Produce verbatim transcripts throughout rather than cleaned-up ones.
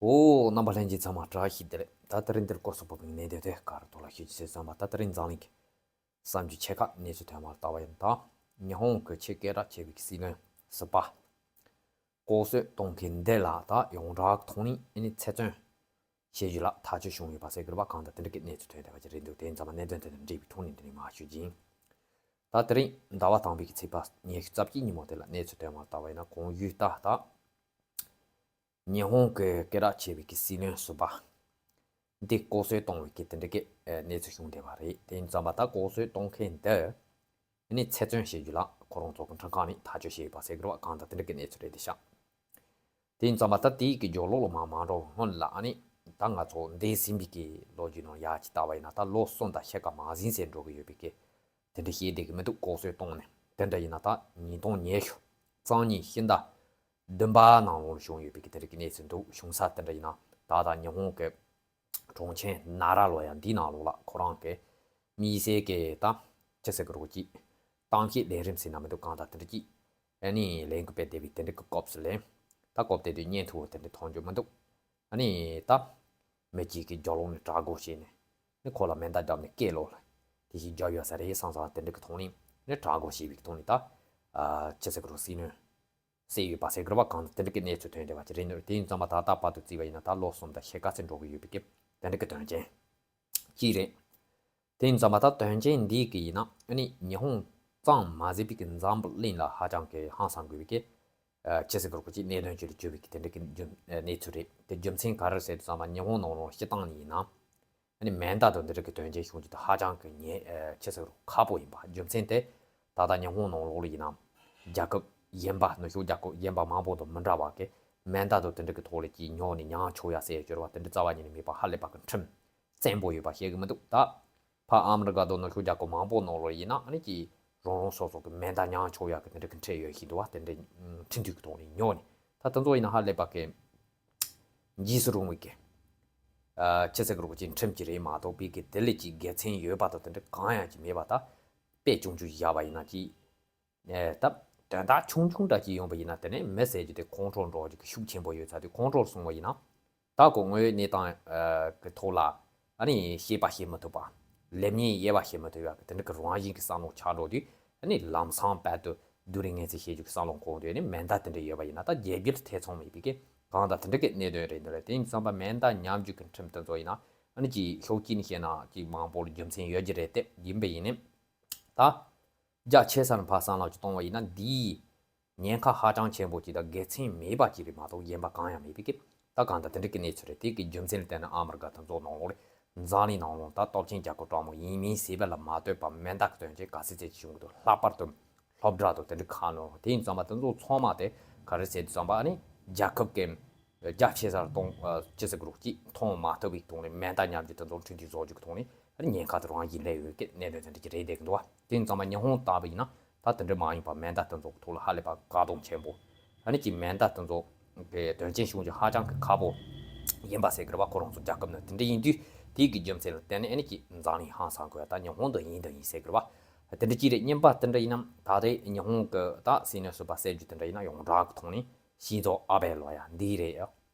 འོ། རྣམ་པ་ལྷན་རྒྱས་ཚང་མ་བཀྲ་ཤིས་བདེ་ལེགས། ད་དེ་རིང་འདིར་སྐོར་སོགས་པ་བུ་ངས་གནད་དོན་དེ་ག་རེ་ཐོག་ལ་ཞུ་རྒྱུ་བྱས་ཙམ་པ། ད་དེ་རིང་འཛམ་གླིང་གི་གསར་འགྱུར་ཆེ་ཁག་གནས་ཚུལ་ཐོན་པར་ལྟ་བ་ཡིན་ན། ད་ཉི་ཧོང་གི་ཆེས་སྐད་གྲགས་ཆེ་བའི་གི་སྲིད་བློན་ཟུར་པ་ལྐོག་གསོད་གཏོང་མཁན་འདི་ལ་ད་ཡོངས་གྲགས་ཐོག་ནས་ཨ་ནི་ཚེ་བཙོན་བྱེད་རྒྱུ་ལ་ཐག་གཅོད་བྱུང་ཡོད་པ་ཟེར་གི་རེད་པ། གང་ལྟར་དེ་འདྲ་གི་གནས་ཚུལ་ཐོན་བསྡད་པ་ཅིག་རེད་འདུག་དེ་ཡིན་ཙང་མ་གནད་དོན་དེ་དང་འབྲེལ་བའི་ཐོག་ནས་འདི་ནས་མར་ཞུ་རྒྱུ་ཡིན། ད་དེ་རིང་ཟླ་བ་དང་པོའི་གི་ཚེས་པ་ཉི་ཤུ་རྩ་གཅིག་ཉིན་མོ་དེ་ལ་གནས་ཚུལ་ཐོན་པར་ལྟ་བ་ཡིན་ན། གོང་ཞུས་ལྟར་ད་ཉི་ཧོང་གི་སྐད་གྲགས་ཆེ་བའི་གི་སྲིད་བློན་ཟུར་པ་འདི་ལྐོག་གསོད་གཏོང་བའི་གི་དེ་འདྲ་གི་ཨ་གནས་ཚུལ་བྱུང་བསྡད་པ་རེད། དེ་ཡིན་ཙང་མ་ད་ལྐོག་གསོད་གཏོང་མཁན་འདི་ནི་ཚེ་བཙོན་བྱེད་རྒྱུ་ལ་ཁོ་རང་ཚོ་གི་ཁྲིམས་ཁང་ནས་ཐག་གཅོད་བྱས་ཡོད་པ་ཟེར་གི་རེད་པ། གང་ལྟར་དེ་འདྲ་གི་གནས་ཚུལ་རེད་དེ་ཤག་དེ་ཡིན་ཙང་མ་ད་དེའི་གི་རྒྱབ་ལོགས་ལ་མར་མ་འགྲོ་སྔོན་ལ་ཨ་ནི་ད་ང་ཚོ་འདས་ཟིན་པའི་གི་ལོ་རྒྱུས་ནང་ཡར་ཅིག་ལྟ་བ་ཡིན་ན། ད་ལོ་གསུམ་དང་ཕྱེད་ཀ་མ་ཟིན་ཟེར་འགྲོ་གི་ཡོད་པའི་གི་དེ་འདྲ་བཤད་བསྡད་གི་མི་འདུག་ལྐོག་གསོད་གཏོང་ནས། དེ་འདྲ་ཡིན་ན་ད་ཉིས་སྟོང་ཉི་ཤུ་རྩ་གཉིས་ཕྱི་ཟླ་བདུན་པ་ནང་ལོགས་བྱུང་ཡོད་པའི་གི་དེ་འདྲ་གི་གནས་ཚུལ་འདུག་བྱུང་ས་དེ་འདྲ་ཡིན་ན། ད་ལྟ་ཉི་ཧོང་གི་གྲོང་ཁྱེར་ན་ར་ལོ་ཡ་འདིའི་ནང་ལོགས་ལ་ཁོ་རང་གི་དམིགས་བསལ་གི་ད་ཅི་ཟེར་གི་རེད་གོ། ཅིག་གཏམ་བཤད་ལས་རིམ་ཟེར་ན་མི་འདུག་གང་ལྟར་དེ་འདྲ་ཅིག་ཨ་ནི་ལས་འགུལ་སྤེལ་བསྡད་པའི་དེ་འདྲ་གི་སྐབས་སུ་ལ། ད་སྐབས་དེ་དུས་བརྙན་ཐུང་བོ་དེ་འདྲ་མཐོང་རྒྱུ་མི་འདུག་ཨ་ནི་ད་མི་གཅིག་གིས་རྒྱབ་ལོགས་ནས་དྲག་རྒོལ་བྱས་ནས་ནི་ཁོ་ལ་མེ་མདའ་བརྒྱབ་ནས་བཀལ་ལོ་ལ། དེ་བཞིན་རྒྱབ་ཡོད་ས་རེད་བསམ་བསམ་དེ་འདྲ་གི་ཐོག་ནས་ནི་དྲག་རྒོལ་བྱས་པའི་ཐོག་ནས་ད་ཨ་ཅི་ཟེར་གི་རེད། སྲིད་བློན་བསད་ཡོད་པ་ཟེར་གི་རེད་པ། གང་ལྟར་དེ་འདྲ་གི་གནས་ཚུལ་ཐོན་བསྡད་པ་ཅིག་རེད་འདུག་དེ་ཡིན་ཙང་མ་ད་ལྟ་བར་དུ་བརྩིས་པ་ཡིན་ན་ད་ལོ་གསུམ་དང་ཕྱེད་ཀ་ཙམ་འགྲོ་གི་ཡོད་པའི་གི་དེ་འདྲ་གི་དོན་རྐྱེན་གཅིག་རེད། དེ་ཡིན་ཙང་མ་ད་དོན་རྐྱེན་འདི་གི་ཡིན་ན་ཨ་ནི་ཉི་ཧོང་ཙམ་མ་ཟད་པའི་གི་འཛམ་བུ་གླིང་ལ་ཧ་ཅང་གི་ཧང་སང་དགོས་པའི་གི་ཨ་ཅི་ཟེར་གི་རེད་གོ། ཅིག་གནད་དོན་ཅིག་ལ་གྱུར་པའི་གི་དེ་འདྲ་གི་རྒྱུ་ཨ་གནས་ཚུལ་རེད། དེ་རྒྱུ་མཚན་ག་རེ་ཟེར་དུས་ཙམ་པ་ཉི་ཧོང་ནང་ལོགས་སྤྱིར་བཏང་ནས་ཡིན་ན། ཨ་ནི་མེ་མདའ་དང་འདི་འདྲ་གི་དོན་རྐྱེན་བྱུང་རྒྱུ་དེ་ཧ་ཅང་གི་ཉེ་ཨ་ཅི་ཟེར་ཁག་པོ་ཡིན་པ། རྒྱུ་མཚན་དེ་ད་ལྟ་ཉི་ཧོང་ནང་ལོགས་ལ་ཡིན་ན་རྒྱལ་ཁབ་གཞན་པ་ནུབ་ཕྱོགས་རྒྱལ་ཁབ་གཞན་པ་མང་པོ་དང་མི་འདྲ་བ་གི་མེ་མདའ་དང་དེ་འདྲ་གི་ཐོག་ལ་ཅིག་ཉོ་ནས་མྱངས་ཆོག་ཡ་ཟེར་སྦྱོར་བ་དེ་འདྲ་རྩ་བ་ཉིད་ནས་མེད་པ། ཧ་ལས་པ་གི་ཁྲིམས་བཙན་པོ་ཡོད་པ་ཤེས་གི་མི་འདུག་ད་ཕ་ཨ་མི་རི་ཀ་དང་ནུབ་ཕྱོགས་རྒྱལ་ཁབ་མང་པོ་ནང་ལོགས་ཡིན་ན་ཨ་ནི་ཅིག་རང་རང་སོ་སོ་གི་མེ་མདའ་མྱངས་ཆོག་ཡ་གི་དེ་འདྲ་གི་ཁྲིམས་ཡོད་བཞིན་དུ་བ། དེ་འདྲ་ཁྲིམས་མཐུན་གི་ཐོག་ནས་ཉོ་ནས། ད་དེ་ཚོ་ཡིན་ན་ཧ་ལས་པ་གི་འཇིགས་སུ་རུང་བའི་གི་ཨ་ཅི་ཟེར་གི་རེད་གོ། ཅིག་ཁྲིམས་ཅིག་རེད་མ་གཏོགས་པའི་གི་དེ་ལས་ཅིག་དགེ་མཚན་ཡོད་པ་དང་དེ་འདྲ་གང་ཡང་ཅིག་མེད་པ། ད་དཔེ་ཆུང་ཆུང་བཞག་པ་ཡིན་ན་ཅིག་ཨེ་ད་དོན་དག་ཆུང་ཆུང་འདྲ་ཅིག་ཡོང་བ་ཡིན་ན་དེ་ནས་མི་ཟེར་རྒྱུ་དེ་ཁོང་ཁྲོ་འགྲོ་རྒྱུ་གི་ཤུགས་ཆེན་པོ་ཡོད་ས་དེ། ཁོང་ཁྲོ་སོང་བ་ཡིན་ན། ད་ཁོ་དངོས་ཡོད་གནས་སྟངས་ཨ་གི་ཐོག་ལ་ཨ་ནི་ཤེས་པ་བྱེད་མི་ཐུབ་པ། ལེགས་ཉེས་དབྱེ་བ་བྱེད་མི་ཐུབ་ཡ་གི་དེ་འདྲ་གི་རང་བཞིན་གི་བསམ་བློ་ཆགས་འགྲོ་དུས། ཨ་ནི་ལམ་སང་བར་དུ་སྡུག་རུས་ངན་ཚིག་བཤད་རྒྱུ་གི་བསམ་བློ་འཁོར་དུས། ཨ་ནི་མེ་མདའ་དེ་འདྲ་ཡོད་པ་ཡིན་ན་ད་རྒྱལ་རྒྱུད་ཐེ་ཚོམ་མེད་པའི་གི་གང་ལྟར་དེ་འདྲ་གི་གནད་དོན་རེད་འདུག་ལ། དེ་ཡིན་ཙམ་པ་མེ་མདའ་ཉམས་རྒྱུ་གི་ཁྲིམས་དེ་ཚོ་ཡིན་ན་ཨ་ནི་ཅིག་ཕྱོགས་གཅིག་ནས་བཤད་ན་ཅིག་མང་པོ་ལ་རྒྱུ་མཚན་ཡོད་རྒྱུ་རེད་དེ། ཡིན་པ་ཡིན་ནའི་ད་རྒྱ་ཆེ་སར་ཕར་བསམ་བློ་ཅིག་གཏོང་བ་ཡིན་ན་འདིའི་ཉེན་ཁ་ཧ་ཅང་ཆེན་པོ་ཅིག་དང་དགེ་མཚན་མེད་པ་ཅིག་རེད་མ་གཏོགས་གཞན་པ་གང་ཡང་མེད་པའི་གི། ད་གང་ལྟར་དེ་འདྲ་གི་གནས་ཚུལ་རེད། དེ་གི་རྒྱུ་མཚན་ལ་བརྟེན་ནས་ཨ་མི་རི་ཀ་དང་ཚོགས་ནང་ལོགས་ལ་འཛམ་གླིང་ནང་ལོགས་ད་སྟོབས་ཆེན་རྒྱལ་ཁབ་གྲངས་མང་ཡིན་མིན་ཟེར་བ་ལ་མ་ལྟོས་པར་མེ་མདའ་གི་དོན་རྐྱེན་ག་ཚད་ཚད་ཅིག་བྱུང་གི་འདུག་ལྷག་པར་དུ་སློབ་གྲྭ་དང་དེ་འདྲ་ཁག་ནང་། དེ་ཡིན་ཙམ་པ་དེ་ཚོ་ཚང་མ་དེ་ག་རེ་ཟེར་དུས་ཙམ་པ་ཨ་ནི་རྒྱལ་ཁབ་ཀྱི་རྒྱ་ཆེ་སར་གཏོང་ཅི་ཟེར་གི་རེད་གོ། ཅིག་གཏོང་མ་ཐུབ་པའི་ཐོག་ནས་མེ་མདའ་ཉམས་རྒྱུ་དེ་ཚོ་འཕྲིན་སྟེགས་བཟོ་རྒྱུ་གི་ཐོག་ནས་ཨ་ནི་ཉེན་ཁ་དེ་རང་བཞིན་སླེབས་ཡོད་ཀྱི་གནད་དོན་དེ་འདྲ་ཅིག་རེད་བསྡད་ཀྱི་འདུག་བ། དེ་ཡིན་ཙང་མ་ཉི་ཧོང་ལྟ་བུ་ཡིན་ན་ད་དེ་འདྲ་མ་ཡིན་པ་མེ་མདའ་དེ་ཚོ་གི་ཐོག་ལ་ཧ་ལས་པ་བཀག་སྡོམ་ཆེན་པོ། ཨ་ནི་ཅིག་མེ་མདའ་དེ་ཚོ་གི་དོན་རྐྱེན་བྱུང་རྒྱུ་ཧ་ཅང་གི་ཁག་པོ་ཡིན་པ་ཟེར་གི་རེད་བ། ཁོ་རང་ཚོ་རྒྱལ་ཁབ་ནང་དེ་འདྲ་ཡིན་དུས་དེའི་གི་རྒྱུ་མཚན་ལ་བརྟེན་ནས་ཨ་ནི་ཅིག་འཛམ་གླིང་ཧང་སང་དགོས་ཡ། ད་ཉི་ཧོང་དང་ཡིན་དང་ཡིན་ཟེར་གི་རེད་བ། དེ་འདྲ་ཅིག་རེད། གཉིས་པ་དེ་འདྲ་ཡིན་ན་ད་རེས་ཉི་ཧོང་གི་ད་སྲིད་བློན་ཟུར་པ་གསར་བརྗེ་དེ་འདྲ་ཡིན་ན་ཡོངས་གྲགས་ཀྱི་ཐོག་ནས་ཤིན་ཛོ་ཨ་བྷེ་ལོ་ཡ་འདི་རེད།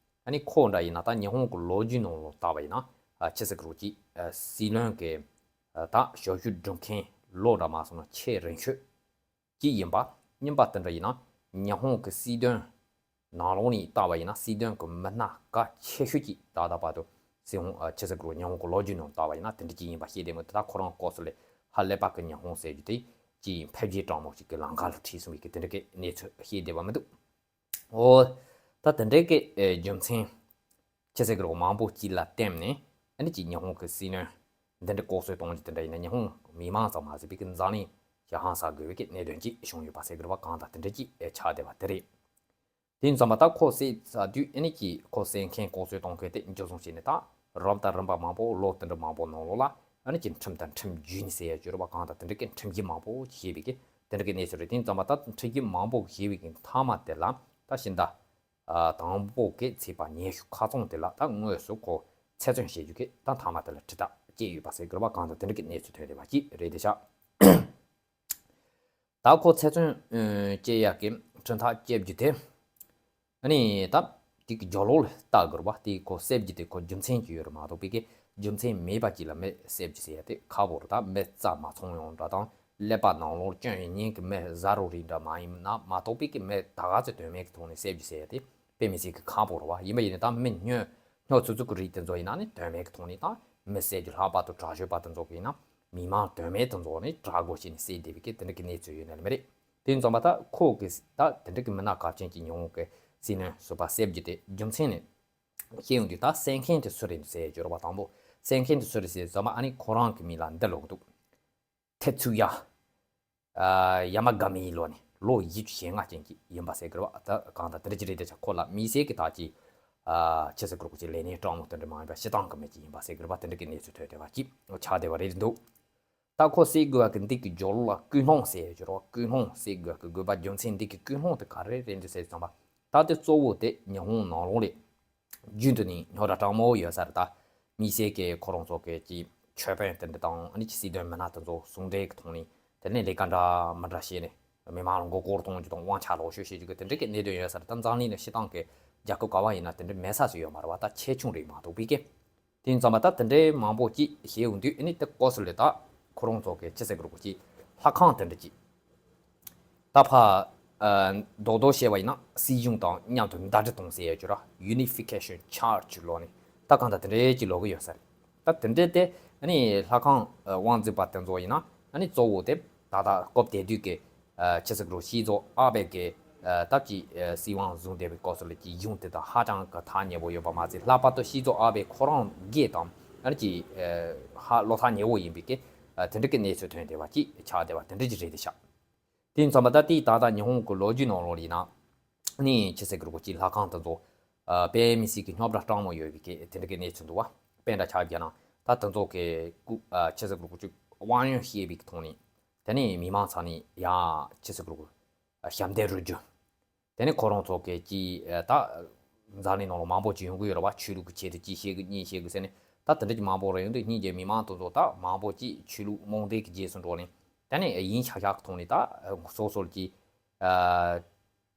ཨ་ནི་ཁོ་འདྲ་ཡིན་ན་ད་ཉི་ཧོང་གི་ལོ་རྒྱུས་ནང་ལོགས་ལྟ་བ་ཡིན་ན་ཨ་ཅི་ཟེར་གི་རེད་གོ། ཅིག་ཨ་སྲིད་བློན་གྱི་ཨ་ད་ཞབས་ཞུ་སྒྲུབ་མཁན་ལོ་འདྲ་མ་སོང་ན་ཆེས་རིང་ཤོས་ཅིག་ཡིན་པ། གཉིས་པ་དེ་འདྲ་ཡིན་ན་ཉི་ཧོང་གི་སྲིད་དོན་ནང་ལོགས་ནས་ལྟ་བ་ཡིན་ན་སྲིད་དོན་གྱི་མི་སྣ་གལ་ཆེ་ཤོས་ཅིག་ད་ལྟ་བར་དུ་སྲིད་དབང་ཨ་ཅི་ཟེར་གི་རེད་གོ། ཉི་ཧོང་གི་ལོ་རྒྱུས་ནང་ལྟ་བ་ཡིན་ན་དེ་འདྲ་ཅིག་ཡིན་པ་ཤེས་བདེ་མོ། དེ་ད་ཁོ་རང་སྐབས་སུ་ལ་ཧ་ལས་པ་གི་ཉི་ཧོང་ཟེར་རྒྱུ་དེ་ཅིག་འཕེལ་རྒྱས་གྲང་མོ་ཞིག་གི་ལམ་ཁ་ལ་ཁྲིད་སོང་བའི་གི་དེ་འདྲ་གི་གནས་ཚུལ་ཤེས་བདེ་བ་མི་འདུག་འོ། ད་དེ་འདྲའི་གི་ཨེ་རྒྱུ་མཚན་ཅི་ཟེར་གི་རེད་གོ། མང་པོ་ཅིག་ལ་བརྟེན་ནས་ཨ་ནི་ཅིག་ཉི་ཧོང་གི་སྲིད་བློན་འདི་འདྲ་ལྐོག་གསོད་གཏོང་རྒྱུ་དེ་འདྲ་ཡིན་ན་ཉི་ཧོང་མི་མང་ཙམ་མ་ཟད་པའི་གི་འཛམ་གླིང་ཞི་ཧང་སང་དགོས་པའི་གི་གནད་དོན་ཅིག་བྱུང་ཡོད་པ་ཟེར་གི་རེད་བ། གང་ལྟར་དེ་འདྲ་ཅིག་ཨེ་ཆགས་བསྡད་པ་དེ་རེད། དེ་ཡིན་ཙང་མ་ད་ཁོ་བསད་ཚར་དུས་ཨ་ནི་ཅིག་ཁོ་བསད་མཁན་ལྐོག་གསོད་གཏོང་མཁན་དེ་འཇུ་བཟུང་བྱས་ནས་ད་རིམ་དང་རིམ་པ་མང་པོ་ལོ་དེ་འདྲ་མང་པོ་ནང་ལོགས་ལ་ཨ་ནི་ཅིག་ཁྲིམས་དང་ཁྲིམས་བརྒྱུད་ནས་ཟེར་ཡ་བརྗོད་རེད་བ། གང་ལྟར་དེ་འདྲ་གི་ཁྲིམས་ཀྱི་མང་པོ་ཞིག་བྱས་པའི་གི་དེ་འདྲ་གི་གནས་ཚུལ་རེད། དེ་ཡིན་ཙང་མ་ད་ཁྲིམས་ཀྱི་མང་པོ་བྱས་པའི་གི་མཐའ་མ་དེ་ལ་ད་ཕྱི་ཟླ་ཨ་དང་པོ་གི་ཚེས་པ་ཉི་ཤུ་ཁ་རྩང་དེ་ལ་ད་དངོས་སུ་ཁོ་ཚེ་བཙོན་བྱེད་རྒྱུ་གི་ད་མཐའ་མ་དེ་ལ་དྲིལ་བསྒྲགས་བྱས་ཡོད་པ་ཟེར་གི་རེད་བ། གང་ལྟར་དེ་འདྲ་གི་གནས་ཚུལ་ཐོན་བསྡད་པ་ཅིག་རེད་དེ་ཤག་ད་ཁོ་ཚེ་བཙོན་ཨ་བཅད་ཡག་གི་ཁྲིམས་ཐག་བཅད་རྒྱུ་དེ་ཨ་ནི་ད་ དེ་གི་རྒྱབ་ལོགས་ལ་ལྟ་དགོས་རེད་བ། དེ་ཁོ་བསད་རྒྱུ་དེ་ཁོ་རྒྱུ་མཚན་ཅིག་ཡོད་རེད་མ་གཏོགས་པའི་གི་རྒྱུ་མཚན་མེད་པ་ཅིག་ལ་མི་བསད་རྒྱུ་ཟེར་ཡ་དེ་ཁག་པོ་རེད། ད་མི་རྩ་མ་ཚང་ཡོང་འདྲ་དང་ཀླད་པ་ནང་ལོགས་སྐྱོན་ཡོད་མཁན་གི་མི་གཟའ་རོ་རི་འདྲ་མ་ཡིན་ན་མ་གཏོགས་པའི་གི་མི་ད་ག་ཚོད་དོན་མེད་ཀྱི་ཐོག་ནས་བསད་རྒྱུ་ཟེར་ཡ་དེ་དཔེ་མི་སྲིད་ཀྱི་ཁག་པོ་རེད་བ། ཡིན་པ་ཡིན་ན་ད་མི་སྨྱོ་སྨྱོ་ཚུགས་ཚུགས་ཀྱི་རིགས་དེ་ཚོ་ཡིན་ན་ནི་དོན་མེད་ཀྱི་ཐོག་ནས་ད་མི་བསད་རྒྱུ་ལྷག་པར་དུ་དྲག་སྤྱོད་པ་དེ་ཚོ་གི་ཡིན་ན་མི་མང་དོན་མེད་དེ་ཚོ་ནི་དྲག་རྒོལ་བྱས་ནས་བསད་བསྡད་པའི་གི་དེ་འདྲ་གི་གནས་ཚུལ་ཡོད་ནི་མ་རེད། དེ་ཡིན་ཙང་མ་ད་ཁོ་གི་ད་དེ་འདྲ་གི་མི་སྣ་གལ་ཆེན་གྱི་ཉི་ཧོང་གི་སྲིད་བློན་ཟུར་པ་བསད་རྒྱུ་དེ་རྒྱུ་མཚན་ནི་བཤད་ཡོང་དུས་ད་བསད་མཁན་དེ་སུ་རེད་འདུག་ཟེར་རྒྱུ་རེད་བ། དང་པོ་བསད་མཁན་དེ་སུ་རེད་ཟེར་ཙང་མ་ཨ་ནི་ཁོ་རང་གི་མིང་ལ་འདི་ལོག་འདུག་ཐེ་ཚུ་ཡ། ཡ་མ་ག་མིའི་ལོ་ནས་ལོ་བཞི་བཅུ་ཞེ་ལྔ་ཅན་གྱི་ཡིན་པ་ཟེར་གི་རེད་བ། ད་གང་ལྟར་དེ་འདྲ་ཅིག་རེད་དེ་ཆ་ཁོ་ལ་དམིགས་བསལ་གྱི་ད་ཅི་ཆི་ཟེར་གི་རེད་གོ་ཅི་ལས་སྣེ་སྤྲང་མོ་དེ་འདྲ་མ་ཡིན་པ་སྤྱི་བཏང་གི་མི་ཅིག་ཡིན་པ་ཟེར་གི་རེད་བ། དེ་འདྲ་གི་གནས་ཚུལ་ཐོན་བསྡད་པ་ཅིག་ཆགས་བསྡད་པ་རེད་འདུག་ད་ཁོ་བསད་དགོས་པ་གི་འདི་གི་སྦྱོར་ལ་ཀུན་སློང་ཟེར་ཡོད་ཀྱི་རེད་བ། ཀུན་སློང་བསད་དགོས་པ་གི་དགོས་པ་རྒྱུ་མཚན་འདི་གི་ཀུན་སློང་དེ་ག་རེ་རེད་འདུག་ཟེར་ཙམ་པ། ད་དེ་གཙོ་བོ་དེ་ཉི་ཧོང་ནང་ལོགས་ལས་རྒྱུན་དུ་ནས་རྙོག་དྲ་སྤྲང་མོ་ཡོད་ས་རེད། ད་དམིགས་བསལ་གྱི་ཁོ་རང་ཚོ་གི་ཅིག་ཆོས་དཔོན་དེ་འདྲ་དང་ཨ་ནི་ཅིག་སྲིད་དོན་མི་སྣ་དེ་ཚོ་ཟུང་འབྲེལ་གྱི་ཐོག་ནས་དེ་ནས་ལས་ཀ་འདྲ་མི་འདྲ་བྱས་ནས་མི་མང་ལ་མགོ་སྐོར་གཏོང་རྒྱུ་དང་དབང་ཆ་ལོག་སྤྱོད་བྱེད་རྒྱུ་གི་དེ་འདྲ་གི་གནད་དོན་ཡོད་ས་རེད། ད་འཛམ་གླིང་ནང་སྤྱི་བཏང་གི་རྒྱལ་ཁབ་ག་བ་ཡིན་ན་དེ་འདྲ་མེད་ས་སུ་ཡོད་མ་རེད་བ། ད་ཆེ་ཆུང་རེད་མ་གཏོགས་པའི་གི་དེ་ཡིན་ཙང་མ་ད་དེ་འདྲའི་མང་པོ་ཅིག་བྱས་ཡོང་དུས་ཨ་ནི་དེ་ཀོ་སི་ལེ་ད་ཁོ་རང་ཚོ་གི་ཆི་ཟེར་གི་རེད་གོ་ཅིག་ལྷ་ཁང་དེ་འདྲ་ཅིག་ད་ཕ་རྡོག་རྡོག་བཤད་པ་ཡིན་ན་སྲིད་གཞུང་དང་མཉམ་དུ་ཟླ་སྒྲིལ་གཏོང་ཟེར་ཡ་ཅིག་ར། Unification Church ལོག་ནས་ད་གང་ལྟར་དེ་འདྲའི་ཅིག་ལོག་གི་ཡོད་ས་རེད། ད་དེ་འདྲའི་དེ་ཨ་ནི་ལྷ་ཁང་དབང་འཛིན་པ་དེ་ཚོ་ཡིན་ན་ཨ་ནི་གཙོ་བོ་དེ་ད་ལྟ་སྐབས་དེ་དུས་ཀྱི་ཆི་ཟེར་གི་རེད་ཤིན་ཛོ་ཨ་བྷེ་གི་སྟབས་ཀྱིས་སྲིད་དབང་བཟུང་བསྡད་པའི་སྐབས་སུ་ལ་ཀྱི་གཞུང་དེ་དང་ཧ་ཅང་གི་ཐག་ཉེ་བོ་ཡོད་པ་མ་ཟད། ལྷག་པར་དུ་ཤིན་ཛོ་ཨ་བྷེ་ཁོ་རང་སྒེར་དང་ཨ་ནི་ཀྱི་ཧ་བློ་ཐག་ཉེ་བོ་ཡིན་པའི་གི་དེ་འདྲ་གི་གནས་ཚུལ་ཐོན་བསྡད་པ་ཅིག་ཆགས་བསྡད་པ་དེ་འདྲ་ཅིག་རེད་དེ་ཤག་དེ་ཡིན་ཙང་མ་ད་དེའི་ད་ལྟ་ཉི་ཧོང་གི་ལོ་རྒྱུས་ནང་ལོགས་ལ་ཡིན་ན་ནི་ཆི་ཟེར་གི་རེད་གོ་ཅིག་ལྷ་ཁང་དེ་ཚོ་དཔེ་མི་སྲིད་ཀྱི་རྙོག་དྲ་སྤྲང་མོ་ཡོད་པའི་གི་དེ་འདྲ་གི་གནས་ཚུལ་འདུག་བ། དཔེ་འདྲ་ཆ་བཞག་ན་ད་དེ་ཚོ་གི་སྐུ་ཆི་ཟེར་གི་རེད་གོ་ཅིག་དབང་ཡོན་བཤད་པའི་གི་ཐོག་ནས། དེ་ནས་མི་མང་ཚང་ནས་ཡང་ཆི་ཟེར་གི་རེད་གོ་ཞབས་འདེགས་རོལ་རྒྱུ། དེ་ནས་ཁོ་རང་ཚོ་གི་ཅི་ད་འཛམ་གླིང་ནང་ལ་མང་པོ་ཅིག་ཡོང་གི་ཡོད་རེད་བ། ཆོས་ལུགས་ཀྱི་ཆེད་དུ་ཅི་བཤད་དགོས་གཉིས་བཤད་དགོས་ཟེར་ནས་ད་དེ་འདྲ་ཅིག་མང་པོ་རེ་ཡོང་དུས་སྙིང་རྗེ་མི་མང་དེ་ཚོ་ད་མང་པོ་ཅིག་ཆོས་ལུགས་རྨོངས་དད་ཀྱི་རྗེས་སུ་འགྲོ་ནས་དེ་ནས་ཡིན་ཤག་ཤག་གི་ཐོག་ནས་ད་སོ་སོར་ཅི་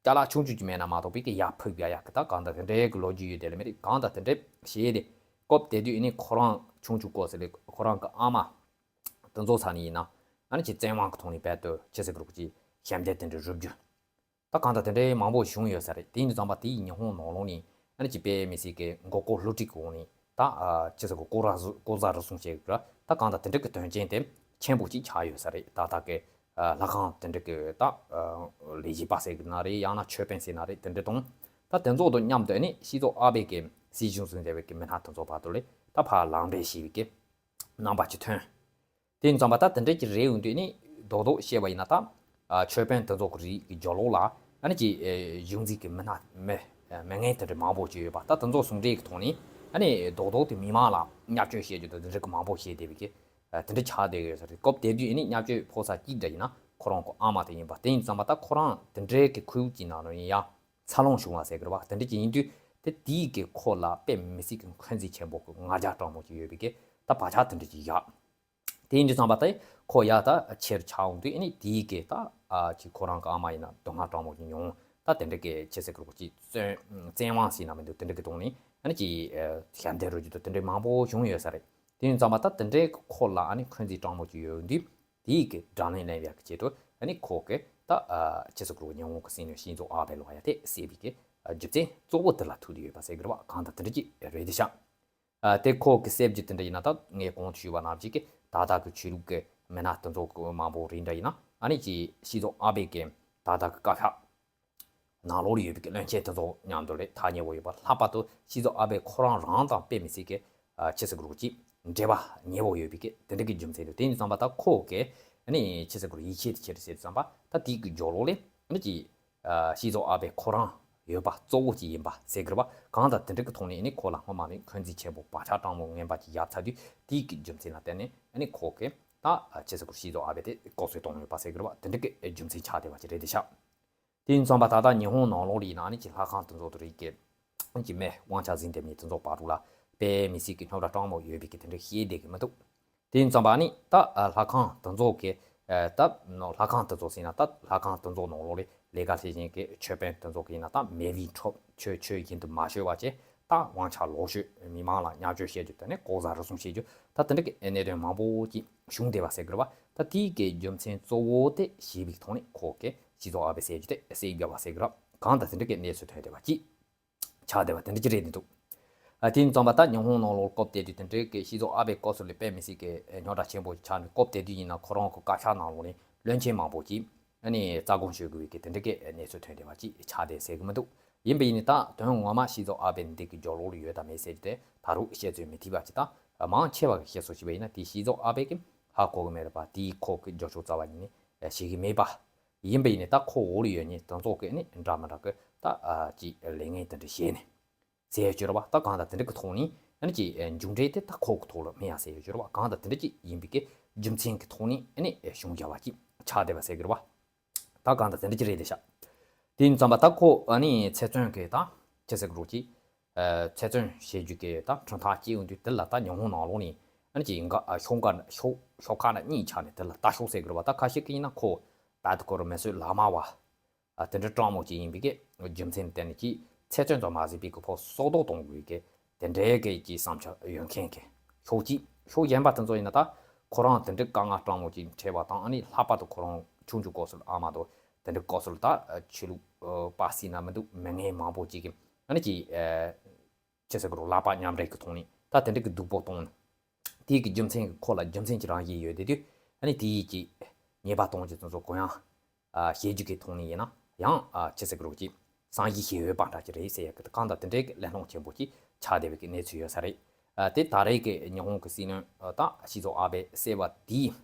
ཅ་ལག་ཆུང་ཆུང་ཅིག་མེད་ན་མ་གཏོགས་པའི་གི་ཡར་ཕུབ་ཡ་ཡག་གི་ད་གང་ལྟར་དེ་འདྲའི་གི་ལོ་རྒྱུས་ཡོད་དེ་ལ་མི་རིགས་གང་ལྟར་དེ་འདྲའི་བཤད་དེ་སྐབས་དེ་དུས་ཨ་ནི་ཁོ་རང་ཆུང་ཆུང་སྐབས་སུ་ལས་ཁོ་རང་གི་ཨ་མ། དེ་ཚོ་ས་ནས་ཡིན་ན་ཨ་ནི་ཅིག་བཙན་དབང་གི་ཐོག་ནས་རྦད་དེ་ཆི་ཟེར་གི་རེད་གོ་ཅིག་ཞབས་འདེགས་དེ་འདྲ་རོལ་རྒྱུ། ད་གང་ལྟར་དེ་འདྲའི་མང་པོ་བྱུང་ཡོད་ས་རེད། དེ་ཡིན་དུས་ཙམ་པ་དེ་ཡི་ཉི་ཧོང་ནང་ལོགས་ནས་ཨ་ནི་ཅིག་དཔེ་མི་སྲིད་ཀྱི་མགོ་སྐོར་བསླུ་བྲིད་ཀྱི་འོག་ནས་ད་ཆི་ཟེར་གི་ལྐོག་ར་ལྐོག་ཟ་རུལ་སུངས་བྱེད་གི་ར། ད་གང་ལྟར་དེ་འདྲ་གི་དོན་རྐྱེན་དེ་ཆེན་པོ་ཅིག་ཆགས་ཡོད་ས་རེད། ད་ལྟ་གི་ལྷ་ཁང་དེ་འདྲ་གི་ད་ལས་བྱེད་པ་ཟེར་གི་ན་རེད། ཡང་ན་ཆོས་དཔོན་ཟེར་ན་རེད། དེ་འདྲ་དང་ད་དེ་ཚོ་དང་མཉམ་དུ་ཨ་ནི་ཤིན་ཛོ་ཨ་བྷེ་གི་སྲིད་གཞུང་བཟུང་བསྡད་པའི་གི་མི་སྣ་དེ་ཚོ་བར་དུ་ལས་ད་ཕར་ལངས་ཕེབས་བྱས་པའི་གི་རྣམ་པ་ཅིག་ཐོན། དེ་ཡིན་ཙང་པ་ད་དེ་འདྲ་ཅིག་རེད་ཡོང་དུས་ནི་རྡོག་རྡོག་བཤད་པ་ཡིན་ན་ད་ཆོས་དཔོན་དེ་ཚོ་གི་རིགས་ཀྱི་རྒྱབ་ལོགས་ལ་ཨ་ནི་ཅིག་གཞུང་འཛིན་གྱི་མི་སྣ་མི་མི་ངན་དེ་འདྲ་མང་པོ་ཅིག་ཡོད་པ། ད་དེ་ཚོ་ཟུང་འབྲེལ་གྱི་ཐོག་ནས་ཨ་ནི་རྡོག་རྡོག་དེ་མི་མང་ལ་བརྙས་བཅོས་བྱེད་རྒྱུ་དང་དེ་འདྲ་གི་མང་པོ་བྱས་བསྡད་པའི་གི་དེ་འདྲ་ཆགས་བསྡད་ཡོད་ས་རེད། སྐབས་དེ་དུས་ཨ་ནི་བརྙས་བཅོས་ཕོག་ས་གཅིག་འདྲ་ཡིན་ན་ཁོ་རང་གི་ཨ་མ་དེ་ཡིན་པ། དེ་ཡིན་ཙང་པ་ད་ཁོ་རང་དེ་འདྲའི་གི་ཁུལ་གྱི་ནང་ནས་ཡིན་ཡ། འཚར་ལོངས་བྱུང་བ་ཟེར་གི་རེད་བ། དེ་འདྲ་ཅིག་ཡིན་དུས་དེ་དེའི་གི་ཁོ་ལ་དཔེ་མི་སྲིད་ཀྱི་འཁོན་འཛིན་ཆེན་པོ་གི་ང་རྒྱལ་སྤྲང་མོ་ཅིག་ཡོད་པའི་གི་ད་བག་ཆགས་དེ་འདྲ་ཅིག་བཞག་དེ་ཡིན་དུས་ཙམ་པ་དེ་ཁོ་ཡ་ད་ཆེར་ཆགས་འོང་དུས་ཨ་ནི་དེའི་གི་ད་ཨ་ཅིག་ཁོ་རང་གི་ཨ་མ་ཡིན་ན་སྡུག་བསྔལ་སྤྲང་མོ་ཅིག་མྱོང་། ད་དེ་འདྲ་གི་ཆི་ཟེར་གི་རེད་གོ་ཅིག་བཙན་བཙན་དབང་ཟེར་ན་མི་འདུག་དེ་འདྲ་གི་ཐོག་ནས་ཨ་ནི་ཅིག་ཞབས་འདེགས་རོལ་རྒྱུ་དང་དེ་འདྲ་མང་པོ་བྱུང་ཡོད་ས་རེད། དེ་ཡིན་ཙང་པ་ད་དེ་འདྲའི་གི་ཁོ་ལ་ཨ་ནི་འཁོན་འཛིན་སྤྲང་མོ་ཅིག་ཡོད་དུས། དེའི་གི་དགྲ་ལན་ལེན་ཡག་གི་ཆེད་དུ་ཨ་ནི་ཁོ་གི་ད་ཨ་ཆི་ཟེར་གི་རེད་གོ་ཉི་ཧོང་གི་སྲིད་བློན་ཤིན་ཛོ་ཨ་བྷེ་ལོག་ཡ་དེ་བསད་པའི་གི་ཨ་རྒྱུ་མཚན་གཙོ་བོ་དེ་ལ་ཐུག་བསྡད་ཡོད་པ་ཟེར་གི་རེད་བ། གང་ལྟར་དེ་འདྲ་ཅིག་རེད་དེ་ཤག་ཨ་དེ་ཁོ་གི་བསད་རྒྱུ་དེ་འདྲ་ཡིན་ན་ད་ངས་གོང་དུ་ཞུས་པ་ནང་བཞིན་གི་ད་ལྟ་གི་ཆོས་ལུགས་གི་མི་སྣ་དེ་ཚོ་གི་མང་པོ་རེད་འདྲ་ཡིན་ན་ཨ་ནི་ཅིག་ཤིན་ཛོ་ཨ་བྷེ་གི་ད་ལྟ་གི་བཀའ་ཤག་ནང་ལོགས་ལ་ཡོད་པའི་གི་བློན་ཆེན་དེ་ཚོ་མཉམ་དུ་ལས་ཐག་ཉེ་བོ་ཡོད་པ། ལྷག་པར་དུ་ཤིན་ཛོ་ཨ་བྷེ་ཁོ་རང་རང་དང་དཔེ་མི་སྲིད་ཀྱི་ཨ་ཆི་ཟེར་གི་རེད་གོ་ཅིག་འབྲེལ་བ་ཉེ་བོ་ཡོད་པའི་གི་དེ་འདྲ་གི་རྒྱུ་མཚན་དུ། དེ་ཡིན་ཙང་པ་ད་ཁོ་གི་ཨ་ནི་ཆི་ཟེར་གི་རེད་ཡིད་ཆེས་དེ་ཆེ་རུ་ཟེར་ཙང་པ་ད་དེའི་གི་རྒྱབ་ལོགས་ལས་ཨ་ནི་ཅིག་ཨ་ཤིན་ཛོ་ཨ་བྷེ་ཁོ་རང་ཡོད་པ་གཙོ་བོ་ཅིག་ཡིན་པ་ཟེར་གི་རེད་བ། གང་ལྟར་དེ་འདྲ་གི་ཐོག་ནས་ཨ་ནི་ཁོ་ལ་སྔོན་མ་ནས་འཁོན་འཛིན་ཆེན་པོ་བག་ཆགས་སྤྲང་མོ་ངན་པ་ཅིག་ཡོད་ཚར་དུས་དེའི་གི་རྒྱུ་མཚན་ལ་བརྟེན་ནས་ཨ་ནི་ཁོ་གི་ད་ཆི་ཟེར་གི་རེད་ཤིན་ཛོ་ཨ་བྷེ་དེ་ལྐོག་གསོད་བཏང་ཡོད་པ་ཟེར་གི་རེད་བ། དེ་འདྲ་གི་རྒྱུ་མཚན་ཆགས་བསྡད་པ་ཅིག་རེད་དེ་ཤག་དེ་ཡིན་ཙང་པ་ད་ལྟ་ཉི་ཧོང་ནང་ལོགས་ལ་ཡིན་ན་ཨ་ནི་ཅིག་ལྷ་ཁང་དེ་ཚོ་དེ་རིགས་ཀྱི་ཨ་ནི་ཅིག་མི་དབང་ཆ་འཛིན་བསྡད་མཁན་དེ་ཚོ་བར་དུ་ལ་དཔེ་མི་སྲིད་ཀྱི་རྙོག་དྲ་སྤྲང་མོ་ཡོད་པའི་གི་དེ་འདྲ་བཤད་བསྡད་གི་མི་འདུག་དེ་ཡིན་ཙང་པ་ཨ་ནི་ད་ལྷ་ཁང་དེ་ཚོ་གི་ད་ལྷ་ཁང་དེ་ཚོ་ཟེར་ན་ད་ལྷ་ཁང་དེ་ཚོ་ནང་ལོགས་ལ་ ལས་ཀ་ལས་བཞིན་གྱི་ཆོས་དཔོན་དེ་ཚོ་གི་ཡིན་ན་ད་མེ་བིའི་ཁྲོད་ཆོས་ཆོས་བཞིན་དུ་མ་ཤོད་པ་བྱས། ད་དབང་ཆ་ལོག་ཤོད། མི་མང་ལ་བརྙས་བཅོས་བྱེད་རྒྱུ། དེ་ནས་ལྐོག་ཟ་རུལ་སུངས་བྱེད་རྒྱུ། ད་དེ་འདྲ་གི་གནད་དོན་མང་པོ་ཅིག་བྱུང་བསྡད་པ་ཟེར་གི་རེད་བ། ད་དེའི་གི་རྒྱུ་མཚན་གཙོ་བོ་དེ་ཞེས་པའི་ཐོག་ནས་ཁོ་གི་ཤི་ཛོ་ཨ་བེ་ཟེར་རྒྱུ་དེ་བསད་བཞག་པ་ཟེར་གི་རེད་བ། གང་ལྟར་དེ་འདྲ་གི་གནས་ཚུལ་ཐོན་བསྡད་པ་ཅིག་ཆགས་བསྡད་པ་དེ་འདྲ་ཅིག་རེད་འདུག་ཨ། དེ་ཡིན་ཙང་པ་ད་ཉི་ཧོང་ནང་ལོགས་སྐབས་དེ་དུས་དེ་འདྲའི་གི་ཤི་ཛོ་ཨ་བེ་སྐབས་སུ་ལ་དཔེ་མི་སྲིད་གི་རྙོག་དྲ་ཆེན་པོ་ཆགས་ནས། སྐབས་དེ་དུས་ཡིན་ན་ཁོ་རང་གི་བཀའ་ཤག་ནང་ལོགས་ནས་བློན་ཆེན་མང་པོ་ཅིག་ཨ་ནི་རྩ་དགོངས་ཞུ་དགོས་པའི་གི་དེ་འདྲའི་གི་གནས་ཚུལ་ཐོན་བསྡད་པ་ཅིག་ཆགས་བསྡད་ཟེར་གི་མི་འདུག་ཡིན་པ་ཡིན་ནའི་ད་དོན་ངོ་མ་ཤི་ཛོ་ཨ་བེ་འདི་གི་རྒྱབ་ལོགས་ལ་ཡོད་དམ་མེད་ཟེར་རྒྱུ་དེ་ད་རུང་བཤད་ཚོད་མི་ཐིག་པ་ཅིག་དང་། མང་ཆེ་བ་གི་བཤད་སྲོལ་ཞིག་པ་ཡིན་ན་དེ་ཤི་ཛོ་ཨ་བེ་གི་ཧ་གོ་གི་མེད་རེད་པ། དེའི་ཁོ་གི་རྒྱབ་ཕྱོགས་རྩ་བ་ཉིད་ནས་ཤེས་གི་མེད་པ། ཡིན་པ་ཡིན་ནའི་ད་ཁོ་འོག་ལ་ཡོད་མཁན་དེ་ཚོ་གི་ནི་འདྲ་མི་འདྲ་གི་ད་ཅིག་ལས་ངན་དེ་འདྲ་བྱས་ནས་ཟེར་ཡོད་ཀྱི་རེད་བ། ད་གང་ལྟར་དེ་འདྲ་གི་ཐོག་ནས་ཨ་ནི་ཅིག་མཇུག་འབྲས་དེ་ད་ཁོ་གི་ཐོག་ལ་སྨིན་ཡ་ཟེར་ཡོད་ཀྱི་རེད་བ། གང་ལྟར་དེ་འདྲ་ཅིག་ཡིན་པའི་གི་རྒྱུ་མཚན་གི་ཐོག་ནས་ཨ་ནི་བྱུང་བསྡད་པ་ཅིག་ཆགས་བསྡད་པ་ཟེར་གི་རེད་བ། ད་གང་ལྟར་དེ་འདྲ་ཅིག་རེད་བསྡད་ཤག་དེ་ཡིན་ཙང་པ་ད་ཁོ་ཨ་ནི་ཚེ་བཙོན་གི་ད་ཅི་ཟེར་གི་རེད་ཅིག་ཨ། ཚེ་བཙོན་བྱེད་རྒྱུ་གི་ད་གྲོས་ཐག་བཅད་ཡོང་དུས་དེ་ལ་ད་ཉི་ཧོང་ནང་ལོགས་ནས་ཨ་ནི་ཅིག་འགའ་ཨ་ཤོག་ཁག་ཤོག་ཤོག་ཁག་གཉིས་ཆགས་ནས་དེ་ལ་ལྟ་ཞོག་ཟེར་གི་རེད་བ། ད་ཁ་ཤས་ཀྱིས་ཡིན་ན་ཁོ་ད་དེ་སྐོར་མི་གསོད་ལག་དམར་བ་ཨ་དེ་འདྲ་སྤྲང་མོ་ཅིག་ཡིན་པའི་གི་རྒྱུ་མཚན་བརྟེན་ནས་ཅིག་ཚེ་བཙོན་དུ་མ་ཟིན་པའི་གི་ཕར་སྲོག་ཐོག་གཏོང་དགོས་གི་དེ་འདྲའི་གི་ཅིག་བསམ་འཆར་ཡོད་མཁན་གི་ཕྱོགས་གཅིག་ཕྱོགས་གཞན་པ་དེ་ཚོ་ཡིན་ན་ད་ཁོ་རང་དེ་འདྲའི་དཀའ་ངལ་སྤྲང་མོ་ཅིག་འཕྲད་པ་དང་། ཨ་ནི་ལྷག་པར་དུ་ཁོ་རང་ཆུང་ཆུང་སྐབས་སུ་ཨ་མ་དང་དེ་འདྲའི་སྐབས་སུ་ད་ཆོས་ལུགས་པ་སྲིད་ན་མི་འདུག་མི་ངན་མང་པོ་ཅིག་གི་ཨ་ནི་ཅིག་ཨ། ཅི་ཟེར་གི་རེད། ལག་པ་མཉམ་འབྲེལ་གྱི་ཐོག་ནས་ད་དེ་འདྲ་གི་སྡུག་པོ་གཏོང་ནས། དེའི་གི་རྒྱུ་མཚན་གྱི་ཁོ་ལ་རྒྱུ་མཚན་གྱི་རང་བཞིན་ཡོད་དེ་དུས་ཨ་ནི་དེའི་གི་ཉེས་པ་གཏོང་རྒྱུ་དེ་ཚོ་གུ་ཡངས་ཨ་བྱེད་རྒྱུ་གི་ཐོག་ནས་ཡིན་ན་ཡང་ཨ་ཅི་ཟེར་གི་རེད། ཅིག་བསམ་གཞིག་བྱེད་འོས་པ་འདྲ་ཅིག་རེད་ཟེར་ཡ་གི་གང་ལྟར་དེ་འདྲའི་གི་གླེང་སློང་ཆེན་པོ་ཅིག་ཆགས་བསྡད་པའི་གི་གནས་ཚུལ་ཡོད་ས་རེད། ཨ་དེ་ད་རེས་ཀྱི་ཉི་ཧོང་གི་སྲིད་བློན་ཨ་ད་ཤི་ཛོ་ཨ་བེ་བསད་པ་དེས།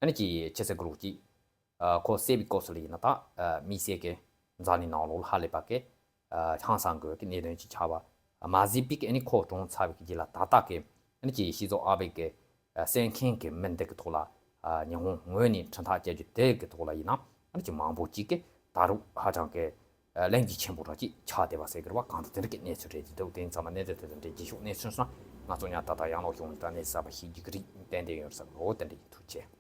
ཨ་ནི་ཅིག་ཅི་ཟེར་གི་རེད། ཅིག་ཨ་ཁོ་བསད་པའི་སྐབས་སུ་ལ་ཡིན་ན་ད་ཨ་དམིགས་བསལ་གྱི་འཛམ་གླིང་ནང་ལོགས་ལ་ཧ་ལས་པ་གི་ཨ་ཧང་སང་དགོས་ཀྱི་གནད་དོན་ཅིག་ཆགས་པ་མ་ཟད་པའི་གི་ཨ་ནི་ཁོ་གྲོངས་ཚར་བའི་གི་རྗེས་ལ་ད་ལྟ་གི་ཨ་ནི་ཅིག་ཤི་ཛོ་ཨ་བེ་གི་ཨ་བསད་མཁན་གི་མི་འདི་གི་ཐོག་ལ་ཨ་ཉི་ཧོང་ངོས་ནས་ཁྲིམས་ཐག་བཅད་རྒྱུ་དེ་གི་ཐོག་ལ་ཡིན་ན་ཨ་ནི་ཅིག་མང་པོ་ཅིག་གི་ད་རུང་ཧ་ཅང་གི་ཨ་གླེང་རྒྱུ་ཆེན་པོ་འདྲ་ཅིག་ཆགས་བསྡད་པ་ཟེར་གི་རེད་བ། གང་ལྟར་དེ་འདྲ་གི་གནས་ཚུལ་རེད། དེ་འདུག་དེ་ཡིན་ཙང་མ་གནས་ཚུལ་དེ་འདྲ་རྒྱུ་ཤོག་གནས་ཚུལ་སོང་ང་ཚོ་ཉག་ཏག་ཏག་ཡང་ལོག་ཤོག་ད་གནས་གསར་པ་ཤེས་རྒྱུ་གི་རིགས་ཏན་ཏན་ཡོད་ས་གི་རེད། དེ་འདྲ་ཡིན། ཐུགས་རྗེ་ཆེ།